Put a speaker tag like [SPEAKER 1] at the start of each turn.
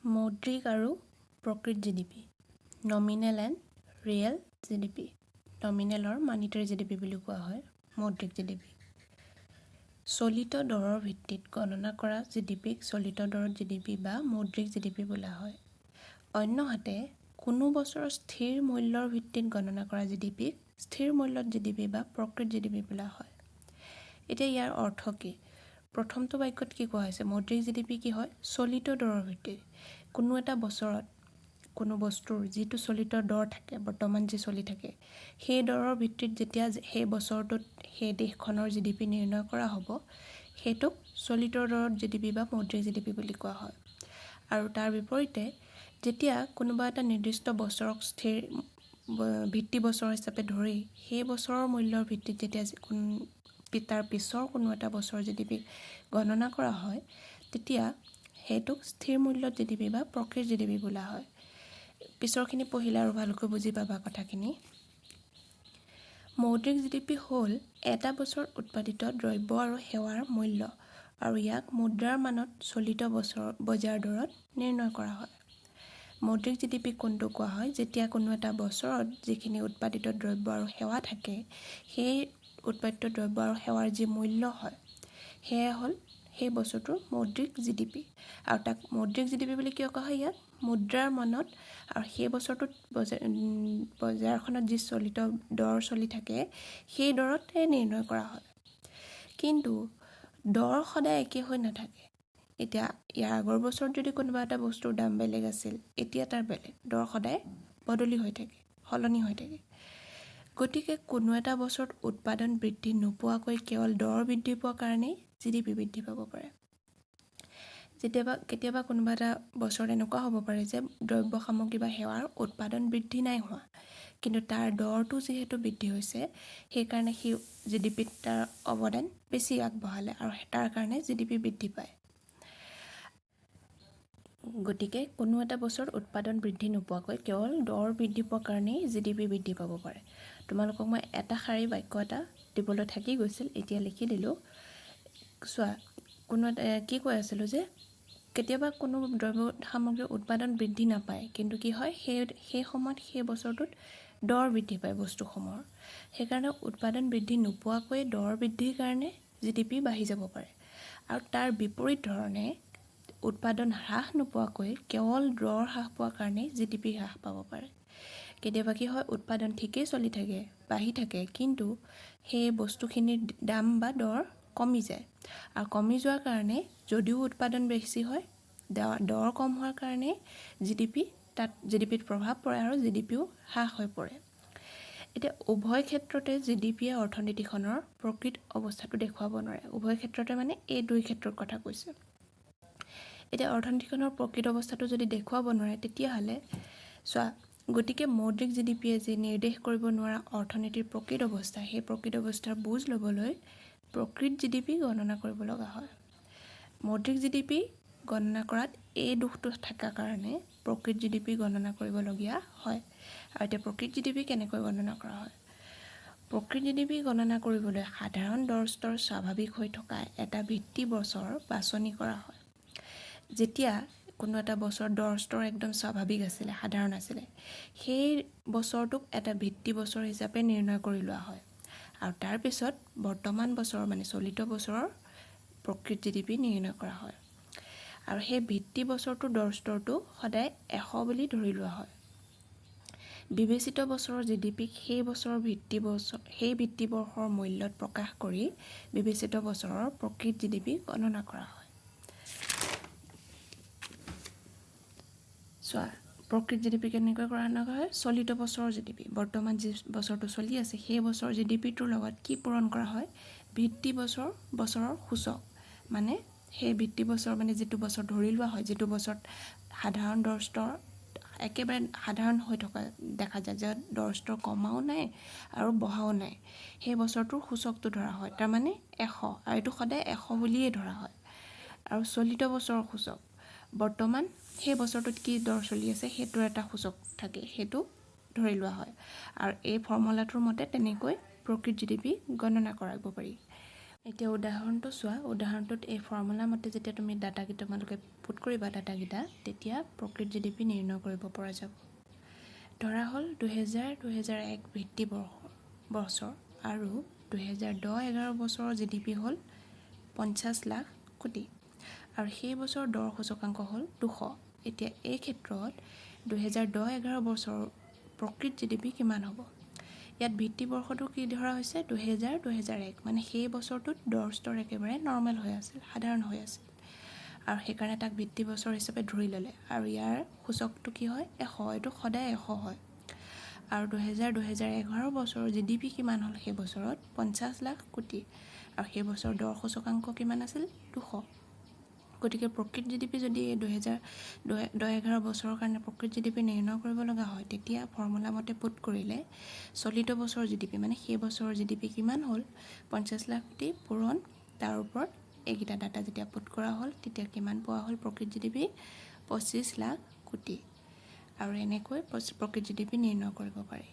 [SPEAKER 1] মৌদ্ৰিক আৰু প্ৰকৃত GDP, nominal and real GDP। Nominal or monetary GDP বুলিও কোৱা হয় মৌদ্ৰিক জিডিপি। চলিত দৰৰ ভিত্তিত গণনা কৰা জিডিপিক চলিত দৰত জিডিপি বা মৌদ্ৰিক জিডিপি বোলা হয়। অন্যহাতে কোনো বছৰৰ স্থিৰ মূল্যৰ ভিত্তিত গণনা কৰা জিডিপিক স্থিৰ মূল্যত জিডিপি বা প্ৰকৃত জিডিপি বোলা হয়। এতিয়া ইয়াৰ অৰ্থ কি? প্ৰথমটো বাক্যত কি কোৱা হৈছে? মৌদ্ৰিক জিডিপি কি হয়? চলিত দৰৰ ভিত্তিত কোনো এটা বছৰত কোনো বস্তুৰ যিটো চলিত দৰ থাকে, বৰ্তমান যি চলি থাকে, সেই দৰৰ ভিত্তিত যেতিয়া সেই বছৰটোত সেই দেশখনৰ জিডিপি নিৰ্ণয় কৰা হ'ব, সেইটোক চলিত দৰত জিডিপি বা মৌদ্ৰিক জিডিপি বুলি কোৱা হয়। আৰু তাৰ বিপৰীতে যেতিয়া কোনোবা এটা নিৰ্দিষ্ট বছৰক স্থিৰ ভিত্তি বছৰ হিচাপে ধৰি সেই বছৰৰ মূল্যৰ ভিত্তিত যেতিয়া তাৰ পিছৰ কোনো এটা বছৰ জিডিপি গণনা কৰা হয়, তেতিয়া সেইটোক স্থিৰ মূল্যত জিডিপি বা প্ৰকৃত জিডিপি বোলা হয়। পিছৰখিনি পঢ়িলে আৰু ভালকৈ বুজি পাবা কথাখিনি। মৌদ্ৰিক জিডিপি হ'ল এটা বছৰত উৎপাদিত দ্ৰব্য আৰু সেৱাৰ মূল্য আৰু ইয়াক মুদ্ৰাৰ মানত চলিত বছৰ বজাৰ দৰত নিৰ্ণয় কৰা হয়। মৌদ্ৰিক জিডিপি কোনটো কোৱা হয়? যেতিয়া কোনো এটা বছৰত যিখিনি উৎপাদিত দ্ৰব্য আৰু সেৱা থাকে, সেই উৎপাদিত দ্ৰব্য আৰু সেৱাৰ যি মূল্য হয়, সেয়াই হ'ল সেই বছৰটোৰ মৌদ্ৰিক জিডিপি। আৰু তাক মৌদ্ৰিক জিডিপি বুলি কিয় কোৱা হয়? ইয়াক মুদ্ৰাৰ মানত আৰু সেই বছৰটোত বজাৰখনত যি চলিত দৰ চলি থাকে, সেই দৰতে নিৰ্ণয় কৰা হয়। কিন্তু দৰ সদায় একে হৈ নাথাকে। এতিয়া ইয়াৰ আগৰ বছৰত যদি কোনোবা এটা বস্তুৰ দাম বেলেগ আছিল, এতিয়া তাৰ বেলেগ। দৰ সদায় বদলি হৈ থাকে, সলনি হৈ থাকে। গতিকে কোনো এটা বছৰত উৎপাদন বৃদ্ধি নোপোৱাকৈ কেৱল দৰ বৃদ্ধি পোৱাৰ কাৰণেই জিডিপি বৃদ্ধি পাব পাৰে। যেতিয়াবা কেতিয়াবা কোনোবা এটা বছৰত এনেকুৱা হ'ব পাৰে যে দ্ৰব্য সামগ্ৰী বা সেৱাৰ উৎপাদন বৃদ্ধি নাই হোৱা, কিন্তু তাৰ দৰটো যিহেতু বৃদ্ধি হৈছে, সেইকাৰণে সি জিডিপিত তাৰ অৱদান বেছি আগবঢ়ালে আৰু তাৰ কাৰণে জিডিপি বৃদ্ধি পায়। গতিকে কোনো এটা বছৰত উৎপাদন বৃদ্ধি নোপোৱাকৈ কেৱল দৰ বৃদ্ধি পোৱাৰ কাৰণেই জিডিপি বৃদ্ধি পাব পাৰে। তোমালোকক মই এটা শাৰী বাক্য এটা দিবলৈ থাকি গৈছিল, এতিয়া লিখি দিলোঁ। চোৱা, কোনো এটা কি কৈ আছিলোঁ যে কেতিয়াবা কোনো দ্ৰব্য সামগ্ৰীৰ উৎপাদন বৃদ্ধি নাপায়, কিন্তু কি হয়, সেই সেই সময়ত সেই বছৰটোত দৰ বৃদ্ধি পায় বস্তুসমূহৰ। সেইকাৰণে উৎপাদন বৃদ্ধি নোপোৱাকৈ দৰ বৃদ্ধিৰ কাৰণে জিডিপি বাঢ়ি যাব পাৰে। আৰু তাৰ বিপৰীত ধৰণে উৎপাদন হ্ৰাস নোপোৱাকৈ কেৱল দৰ হ্ৰাস পোৱাৰ কাৰণেই জিডিপি হ্ৰাস পাব পাৰে। কেতিয়াবা কি হয়, উৎপাদন ঠিকেই চলি থাকে, বাঢ়ি থাকে, কিন্তু সেই বস্তুখিনিৰ দাম বা দৰ কমি যায় আৰু কমি যোৱাৰ কাৰণে যদিও উৎপাদন বেছি হয়, দৰ কম হোৱাৰ কাৰণে জিডিপি তাত জিডিপিত প্ৰভাৱ পৰে আৰু জিডিপিও হ্ৰাস হৈ পৰে। এতিয়া উভয় ক্ষেত্ৰতে জিডিপিয়ে অৰ্থনীতিখনৰ প্ৰকৃত অৱস্থাটো দেখুৱাব নোৱাৰে। উভয় ক্ষেত্ৰতে মানে এই দুই ক্ষেত্ৰৰ কথা কৈছে। এতিয়া অৰ্থনীতিখনৰ প্ৰকৃত অৱস্থাটো যদি দেখুৱাব নোৱাৰে, তেতিয়াহ'লে চোৱা, গতিকে মৌদ্ৰিক জিডিপিয়ে যি নিৰ্দেশ কৰিব নোৱাৰা অৰ্থনীতিৰ প্ৰকৃত অৱস্থা, সেই প্ৰকৃত অৱস্থাৰ বুজ ল'বলৈ প্ৰকৃত জিডিপি গণনা কৰিব লগা হয়। মৌদ্ৰিক জিডিপি গণনা কৰাত এই দোষটো থকাৰ কাৰণে প্ৰকৃত জিডিপি গণনা কৰিবলগীয়া হয়। আৰু এতিয়া প্ৰকৃত জিডিপি কেনেকৈ গণনা কৰা হয়? প্ৰকৃত জিডিপি গণনা কৰিবলৈ সাধাৰণ দৰ স্তৰ স্বাভাৱিক হৈ থকা এটা ভিত্তি বছৰ বাছনি কৰা হয়। যেতিয়া কোনো এটা বছৰ দৰ স্তৰ একদম স্বাভাৱিক আছিলে, সাধাৰণ আছিলে, সেই বছৰটোক এটা ভিত্তি বছৰ হিচাপে নিৰ্ণয় কৰি লোৱা হয় আৰু তাৰপিছত বৰ্তমান বছৰৰ, মানে চলিত বছৰৰ প্ৰকৃত জিডিপি নিৰ্ণয় কৰা হয়। আৰু সেই ভিত্তি বছৰটোৰ দৰ স্তৰটো সদায় 100 বুলি ধৰি লোৱা হয়। বিবেচিত বছৰৰ জিডিপিক সেই বছৰৰ ভিত্তি বছৰ সেই ভিত্তি বৰ্ষৰ মূল্যত প্ৰকাশ কৰি বিবেচিত বছৰৰ প্ৰকৃত জিডিপি গণনা কৰা হয়। চোৱা, প্ৰকৃত জিডিপি কেনেকৈ গণনা কৰা হয়? চলিত বছৰৰ জিডিপি, বৰ্তমান যি বছৰটো চলি আছে, সেই বছৰৰ জিডিপিটোৰ লগত কি পূৰণ কৰা হয়? ভিত্তি বছৰৰ সূচক। মানে সেই ভিত্তি বছৰ মানে যিটো বছৰ ধৰি লোৱা হয়, যিটো বছৰত সাধাৰণ দৰ স্তৰ একেবাৰে সাধাৰণ হৈ থকা দেখা যায়, যে দৰ স্তৰ কমাও নাই আৰু বঢ়াও নাই, সেই বছৰটোৰ সূচকটো ধৰা হয়, তাৰমানে 100। আৰু এইটো সদায় 100 বুলিয়েই ধৰা হয়। আৰু চলিত বছৰৰ সূচক, বৰ্তমান সেই বছৰটোত কি দৰ চলি আছে, সেইটোৰ এটা সূচক থাকে, সেইটো ধৰি লোৱা হয়। আৰু এই ফৰ্মুলাটোৰ মতে তেনেকৈ প্ৰকৃত জিডিপি গণনা কৰাব পাৰি। এতিয়া উদাহৰণটো চোৱা। উদাহৰণটোত এই ফৰ্মুলা মতে যেতিয়া তুমি ডাটাকেইটা তোমালোকে পুট পুট কৰিবা ডাটাকেইটা, তেতিয়া প্ৰকৃত জিডিপি নিৰ্ণয় কৰিব পৰা যাব। ধৰা হ'ল 2000-2001 ভিত্তি বৰ্ষ বছৰ আৰু 2010-11 বছৰৰ জিডিপি হ'ল 50 লাখ কোটি আৰু সেই বছৰৰ দৰ সূচকাংক হ'ল 200। এতিয়া এই ক্ষেত্ৰত 2010-11 বছৰৰ প্ৰকৃত জিডিপি কিমান হ'ব? ইয়াত ভিত্তি বৰ্ষটো কি ধৰা হৈছে? 2000-2001। মানে সেই বছৰটোত দৰ স্তৰ একেবাৰে নৰ্মেল হৈ আছিল, সাধাৰণ হৈ আছিল আৰু সেইকাৰণে তাক ভিত্তি বছৰ হিচাপে ধৰি ল'লে। আৰু ইয়াৰ সূচকটো কি হয়? 100। এইটো সদায় 100 হয়। আৰু 2000-2011 বছৰৰ জিডিপি কিমান হ'ল সেই বছৰত? 50 লাখ কোটি। আৰু সেই বছৰৰ দৰ সূচকাংক কিমান আছিল? 200। গতিকে প্ৰকৃত জিডিপি যদি এই 2010-11 বছৰৰ কাৰণে প্ৰকৃত জিডিপি নিৰ্ণয় কৰিব লগা হয়, তেতিয়া ফৰ্মুলা মতে পুট কৰিলে চলিত বছৰৰ জিডিপি, মানে সেই বছৰৰ জিডিপি কিমান হ'ল? 50 লাখ কোটি পূৰণ তাৰ ওপৰত এইকেইটা ডাটা যেতিয়া পুট কৰা হ'ল, তেতিয়া কিমান পোৱা হ'ল প্ৰকৃত জিডিপি? 25 লাখ কোটি। আৰু এনেকৈ প্ৰকৃত জিডিপি নিৰ্ণয় কৰিব পাৰি।